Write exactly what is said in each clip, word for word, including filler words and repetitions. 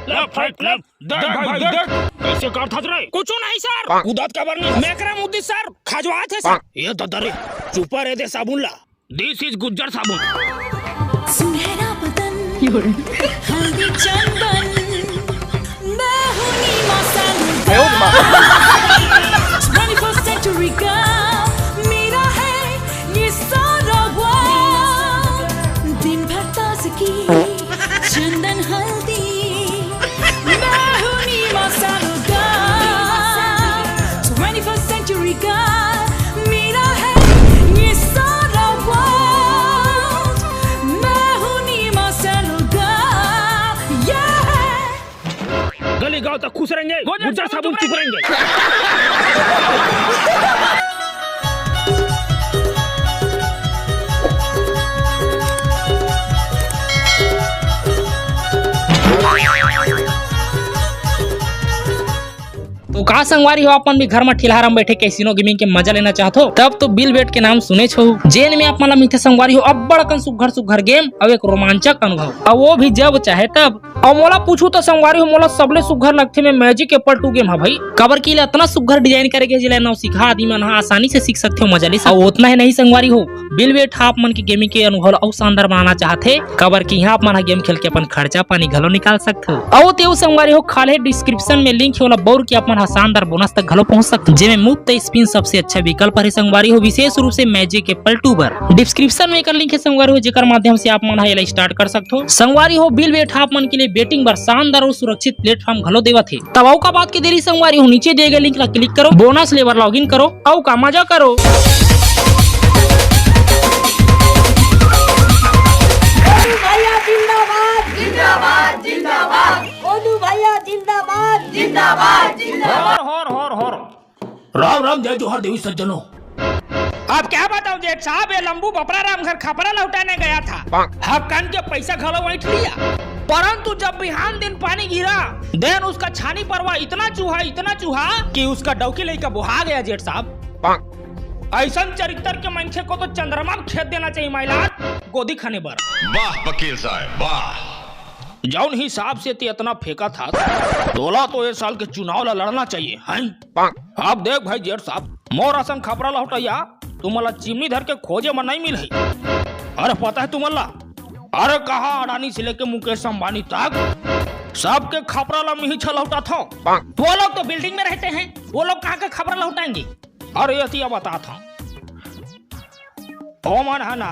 left, right, left। देख भाई, देख। कैसे काटथस रे? कुछू नहीं सर। कूदत काबर नहीं? मेकरा मुद्दी सर, खजवात हे सर। ये ददा रे, चुपा रे दे साबुन ला। This is गुज्जर साबुन। सुनहरा बदन, हल्दी चंदन, मैं हूँ Nima sandal girl. Twenty first century girl, मेरा है ये सारा world। दिन भर ताजगी, चंदन हल्दी, मैं हूँ Nima sandal girl. Twenty first century girl, मेरा है ये सारा world। मैं हूँ नीमा सैंडल गर्ल, yeah। गली गांव तक खुश रहेंगे, गुज्जर साबुन चुप रहेंगे। तो का संगवारी हो, आप मन भी घर म ठिलहार म बैठे कैसीनो गेमिंग के मजा लेना चाहत हो, तब तो बिल बेट के नाम सुनेच हो, जेन में आप मन ला मिलथे संगवारी हो अब्बड़ अकन सुग्घर सुग्घर गेम अउ एक रोमांचक अनुभव, अउ वो भी जब चाहे तब। अउ मोला पूछू तो संगवारी हो, मोला सबले सुग्घर लगथे में मैजिक एप्पल टू गेम ह भाई, काबर कि एला अतना सुग्घर डिजाइन करे गे, जेला नौसिखा आदमी मन ह आसानी से सीख सकथे अउ मजा ले सकथे। अउ ओतना ही नहीं संगवारी हो, बिल बेट ह आप मन के गेमिंग के अनुभव ला अउ शानदार बनाना चाहत हे, काबर कि इहाँ आप मन ह गेम खेल के अपन खर्चा पानी घलो निकाल सकथो। अउ तेहू संगवारी हो, खाल्हे डिस्क्रिप्शन में लिंक हे, ओला बउर के आप मन ह शानदार बोनस तक घलो पहुंच सकथो, जेमे मुफ्त स्पिन सबसे अच्छा विकल्प हरे संगवारी हो, विशेष रूप से मैजिक एप्पल टू बर। डिस्क्रिप्शन में एकर लिंक हे संगवारी हो, जेकर माध्यम से आप मन ह एला स्टार्ट कर सकथो। संगवारी हो, बिल बेट ह आप मन के लिए बेटिंग बर शानदार अउ सुरक्षित प्लेटफॉर्म घलो देवत हे। तब अउ का बात के देरी संगवारी हो, नीचे दिए गए लिंक ला क्लिक करो, बोनस ले बर लॉगिन करो, अउ का मजा करो। कोदू भैया जिंदाबाद, जिंदाबाद, जिंदाबाद। कोदू भैया जिंदाबाद, जिंदाबाद, जिंदाबाद। हर, हर, हर, हर। राम राम, जय जोहार देवी सज्जनों। अब क्या बताऊं जेठ साहब, ये लंबू बपरा राम घर खपरा लौटाने गया था। हकन के पैसा घलो ऐंठ लिया, परंतु जब बिहान दिन पानी गिरा, देन उसका छानी परवा इतना चूहा, इतना चूहा कि उसका डौकी लइका बोहा गया जेठ साहब। ऐसन चरित्र के मनखे को तो चंद्रमा में खेत देना चाहिए माइलाट, गोदी खाने बर। वाह वकील साहब, वाह। जौन हिसाब से ते इतना फेंकत हस, तोला तो ए साल के चुनाव ला लड़ना चाहिए, हैं? अब देख भाई जेठ साहब, मोर असन खपरा लहुटइया तुमन ला चिमनी धर के खोजे म नइ मिलही। अरे पता है तुमन ला, अरे कहा अडानी से लेके मुकेश अंबानी तक सबके खपरा ला मिही छलहुटाथों। वो लोग तो बिल्डिंग में रहते हैं, वो लोग कहाँ के खपरा लहुटाएंगे? अरे एतिया बताथों, ओमन ह ना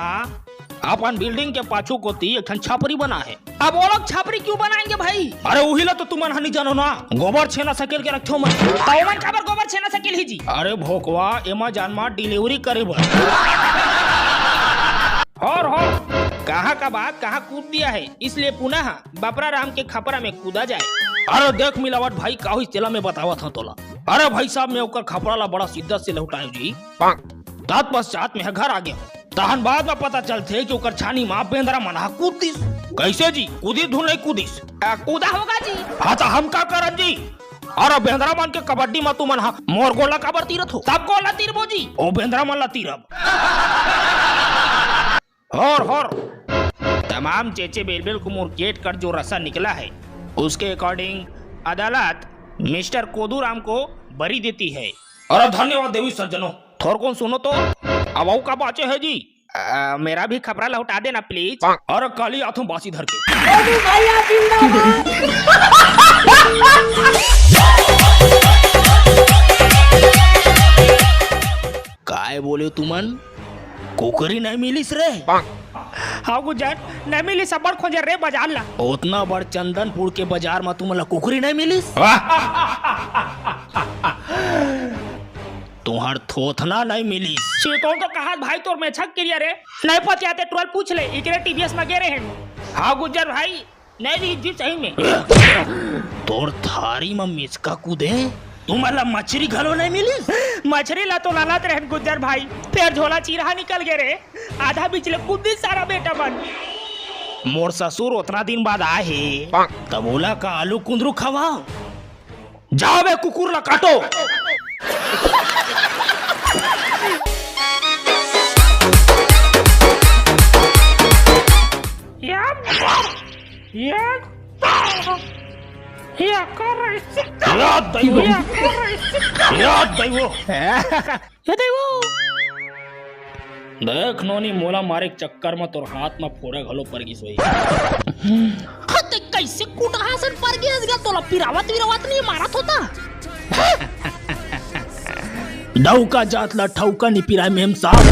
अपन बिल्डिंग के पाछू कोती एक ठन छपरी बना हे। अब वो लोग छपरी क्यों बनाएंगे भाई? अरे उही ला तो तुमन ह नी जानो ना, गोबर छेना सकेल के रखथे ओमन। त ओमन काबर गोबर छेना सकेल ही जी? अरे भोकवा, एमा जान मा डिलीवरी करे बर। हर हर, कहाँ का बात कहाँ कूद दिया है, इसलिए पुनः बपरा राम के खपरा में कूदा जाए। अरे देख मिलावट भाई, का होइस तेला मैं बतावत हूँ तोला। अरे भाई साहब, मैं ओकर खपरा ला बड़ा शिद्दत से लहुटायो जी। तत्पश्चात मैं घर आ गया हूँ। तहन बाद में पता चलथे कि ओकर छानी मा बेंदरा मन ह कूद दिस। कैसे जी? कूदिस धुन नहीं कूदिस? आ, कूदा होगा जी। हाँ, तो हम का करन जी? अरे बेंदरा मन के कबड्डी मा तुमन ह मोर गोल ला काबर तीरत हो? सब गोल ला तीरबो जी। ओ बेंदरा मन ला तीरब। हर हर। तमाम चेचे बेलबेल को मोर केट कर जो रसा निकला है, उसके अकॉर्डिंग अदालत मिस्टर कोदूराम को बरी देती है। अरे धन्यवाद देवी सज्जनों। थोरकुन सुनो तो, अब अउ का बाचे है जी? अ, मेरा भी खपरा लौटा देना प्लीज। अरे काली आथों बासी धर के। कोदू भैया जिंदाबाद। काय बोले तुमन? कुकरी नहीं मिलिस रे। हाँ गुज्जर, नहीं मिलिस, अब्बड़ खोजे रे बाजार ला। ओतना बड़ चंदनपुर के बाजार मा तुमन ला कुकरी नहीं मिलिस? तुहर थोथना नहीं मिलिस। चेतौन तो कहा भाई तोर मेछक किरिया रे। नहीं पतियाते टोल पूछ ले, इकरे टीवीएस मा गे रहे। हाँ गुज्जर भाई, नहीं रही जी सही में। तोर थारी मा मेचका कूदे, तुमन ला मछरी घलो नहीं मिलिस? मछरी ला तो लानत रहन गुज्जर भाई, फेर झोला चीरहा निकल गे रे, आधा बीच ले कूद दिस सारा बेटा मन। मोर ससुर ओतना दिन बाद आए हे, तब ओला का आलू कुंदरू खवाओ? जाओ बे कुकुर ला काटो। या, या। या कर रही सिक्का। या दैवो। या कर रही सिक्का। या दैवो। हे दैवो। देख नोनी, मोला मारे के चक्कर म तोर हाथ म फोड़ा घलो पर गिस होही। हते कैसे कुटहा सन पर गिस गा, तोला पिरावत विरावत नहीं मारत होता। डौका जात ला ठौका नि पिराय मेम साहब।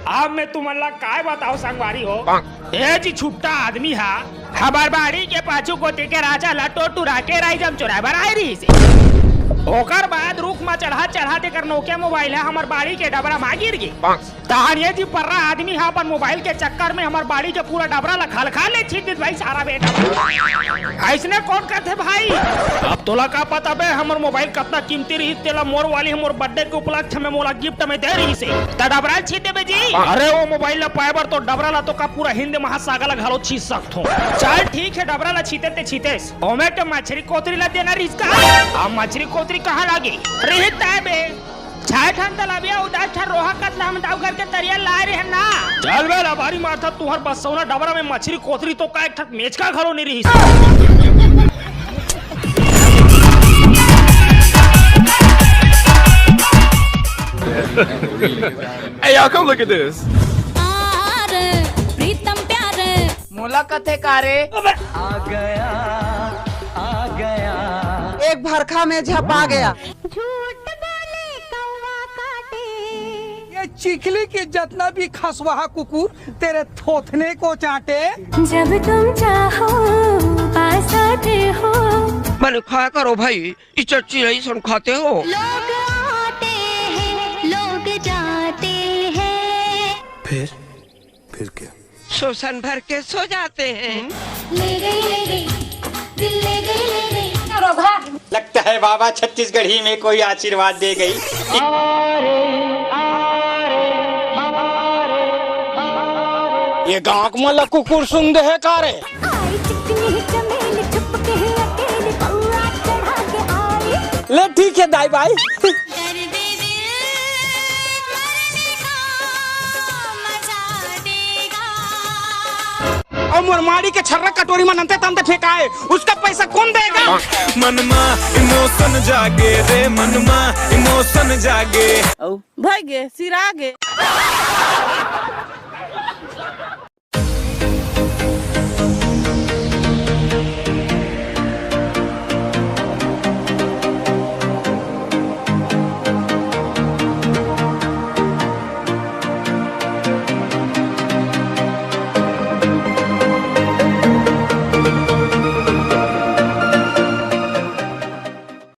अब मैं तुमन ला काय बताओ संगवारी हो, ए जी छुट्टा आदमी हा हमर बाड़ी के पाछू कोती के राजा ला टोटुरा के राइजम चुराय बर आय रहिस। ओकर बाद रुख म चढ़ा चढ़ा तेकर नोकिया मोबाइल ह हमर बाड़ी के डबरा म गिर गे। तहान ये जी पर्रा आदमी ह अपन मोबाइल के चक्कर में हमर बाड़ी के पूरा डबरा ल खलखा ले छीन दिस भाई सारा बेटा। अइसने कौन करथे भाई? अब तोला का पता बे हमर मोबाइल कतना कीमती रहिस, तेला मोर वाली ह मोर बर्थडे के उपलक्ष्य में मोला गिफ्ट में दे रहिस हे। त डबरा ल छीन देबे जी? अरे वो मोबाइल ल पाए बर तो डबरा ल तो का पूरा हिंद महासागर ल घलो छीन सकथों। चल ठीक हे, डबरा ल छीते ते छीतेस, ओमे के मछरी कोतरी ल देना रहिस का? अब मछरी कोतरी कहाँ लागे? रहिस ताय बे। छह ठन तलबिया अउ दस ठन रोहा कतला हम दाऊ घर के तरिया लाए रहे ना। चल बे लबारी मारथा, तुहर बसौना डबरा में मछरी कोतरी तो का एक ठक मेचका घलो नहीं रहिस। Hey, y'all, come look at this. प्रीतम प्यारे। मोला कथे का रे? एक भरखा में झपा गया। झूठ बोले कौवा काटे। ये चिखली के जतना भी खसवाहा कुकुर तेरे थोथने को चाटे। जब तुम चाहो पास आते हो। मैंने खाया करो भाई, इचर चिरई सन खाते हो। लोग आते हैं, लोग जाते हैं। फिर फिर क्या? शोषण भर के सो जाते हैं। ले गई, ले गई, दिल ले गई, ले गई। लगता है बाबा छत्तीसगढ़ी में कोई आशीर्वाद दे गई। ये गांव मन ला कुकुर सुन दे है का रे? आई चिकनी चमेली छुप के ही अकेली पौआ चढ़ा के आई। ले ठीक है दाई भाई। कर दे दिल मरने का मजा देगा। और मोर माड़ी के छर्रा कटोरी में नंते तंते फेंकाए, उसका पैसा कौन देगा? मन मा इमोशन जागे रे, मन मा इमोशन जागे। भय गे सिरा गे।